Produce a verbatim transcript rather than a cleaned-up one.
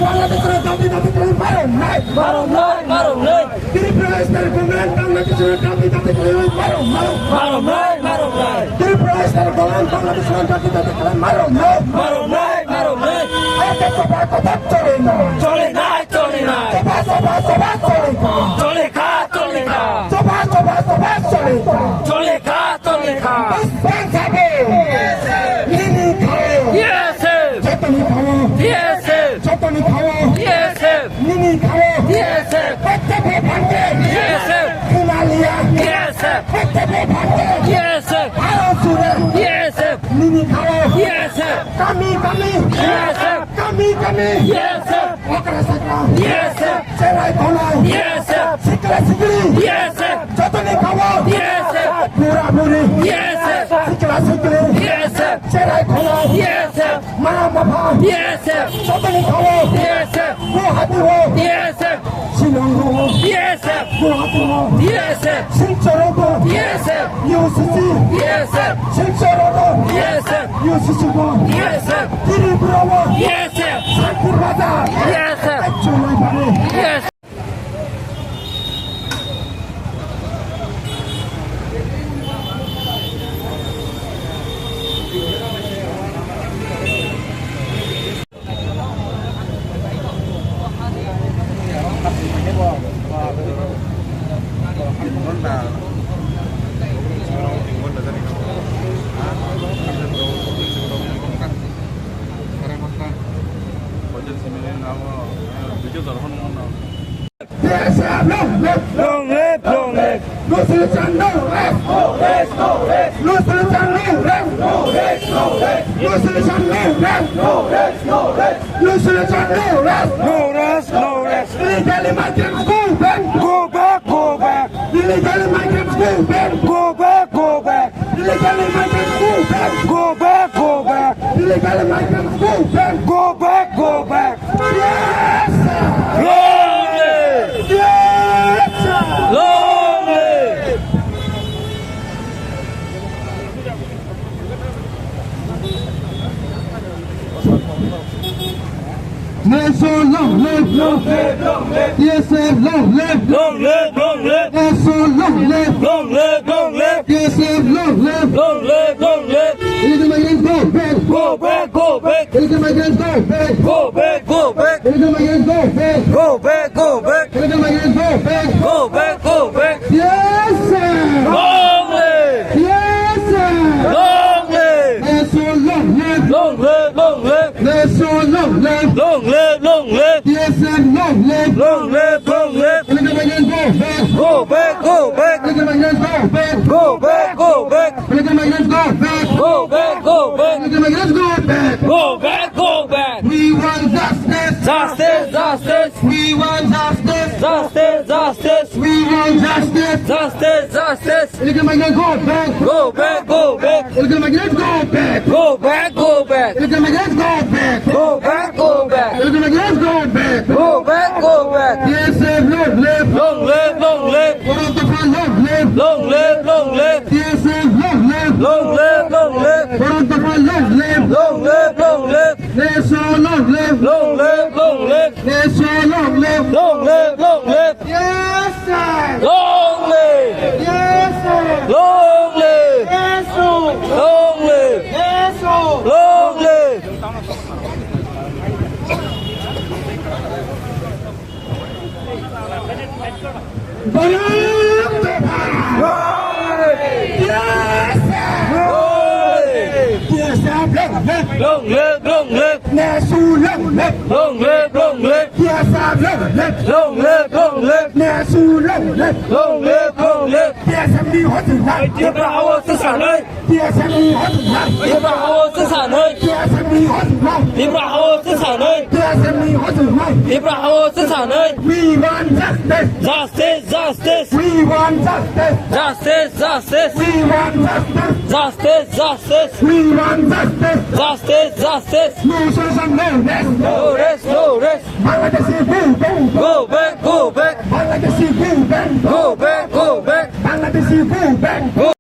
Bangladeshni dabi dabi khlai marom nai. Marom nai, marom nai. Tripura State government Bangladeshni dabi dabi khlai marom nai. Marom nai, marom nai. Tripura State government Bangladeshni dabi dabi khlai marom nai. Marom nai, marom nai. Ete choba kotha chole na. Chole nai, chole nai. Choba, choba, choba chole na. Chole kha, chole kha. Choba, choba, choba chole na. Chole kha, chole kha. Bas, bas, abe. Nini khao. Yes, sir. Jotoni khao. Yes, sir. Jotoni khao. Yes, sir. Nini khao. Yes, sir. Bacche bhe bhante. Yes, sir. Khuna liya. Yes, sir. Bacche bhe bhante. Yes, sir. Aro sure. Yes, sir. Nini khao. Yes, sir. Kami kami. Yes, sir. Kami kami. Yes, sir. Okra sakra. Yes, sir. Cherai khonai. Yes, sir. Sikla sikli. Yes, sir. Jotoni khao. Yes, sir. Bura buri. Yes, sir. Sikla sikli. Yes, sir. Cherai khonai. Yes, sir. Mama baba. Yes, sir. Jotoni khao. Yes, sir. Guwahati o. Yes, sir. Shillong o. Yes, sir. Guwahati o. Yes, sir. Silchar o. Yes, sir. U C C. Yes, sir. Silchar o. Yes, sir. U C C o. Yes, sir. Tripura o. Yes, sir. Santir Bazar. Yes, sir. Chulai bari. Yes. T S F long live! Long live, long live! Nusri Chan no rest! No rest, no rest! Nusri Chan no rest! No rest, no rest! Nusri Chan no rest! No rest, no rest! Nusri Chan no rest! No rest, no rest! Illegal migrants go back! Go back, go back! Illegal migrants go back! Go back, go back! Illegal migrants go back! Go back, go back! Illegal migrants go back! Go back, go back! Yes, sir! Long live! Yes, sir! Long live! Nation long live! Long live, long live! T S F long live! Long live, long live! Nation long live! Long live, long live! T S F long live! Long live, long live! Illegal migrants go back! Go back, go back! Illegal migrants go back! Go back, go back! Illegal migrants go back! Go back, go back! Illegal migrants go back! Go back, go back! Yes, sir! Long live! Yes, sir! Long live! Nation long live! Long live, long live! Nation long live! Long live, long live! T S F long live! Long live, long live! Illegal migrants go back! Go back, go back! Illegal migrants go back! Go back, go back! Illegal migrants go back! Go back, go back! Illegal migrants go back! Go back, go back! We want justice! Justice, justice! We want justice! Justice, justice! We want justice! Justice, justice! Illegal migrants go back! Go back, go back! Illegal migrants go back! Go back, go back! Illegal migrants go back! Go back, go back! Illegal migrants go back! Go back, go back! T S F long live! Long live, long live! Bodo Tofa long live! Long live, long live! T S F long live! Long live, long live! Bodo Tofa long live! Long live, long live! Nation long live! Long live, long live! Nation long live! Long live, long live! Yes, sir! Long live! Yes, sir! Long live! Yes, sir! Long live! Yes, sir! Long live! Bharat Bharat! Yes, sir! Yes, sir! Long live! Long live, long live! Nesu long live! Long live, long live! Yes, sir! Long live! Long live, long live! Nesu long live! Long live, long live! T S F ni hosinai! Tipra hao se sanai! T S F ni hosinai! Tipra hao se sanai! T S F ni hosinai! Tipra hao se sanai! T S F ni hosinai! Tipra hao se sanai! We want justice! Justice, justice! We want justice! Justice, justice! We want justice! Justice, justice! We want justice! Justice, justice! No solution, no rest! No rest, no rest! Bangladeshi go back! Go back, go back! Bangladeshi go back! Go back, go back! Bangladeshi go back! Go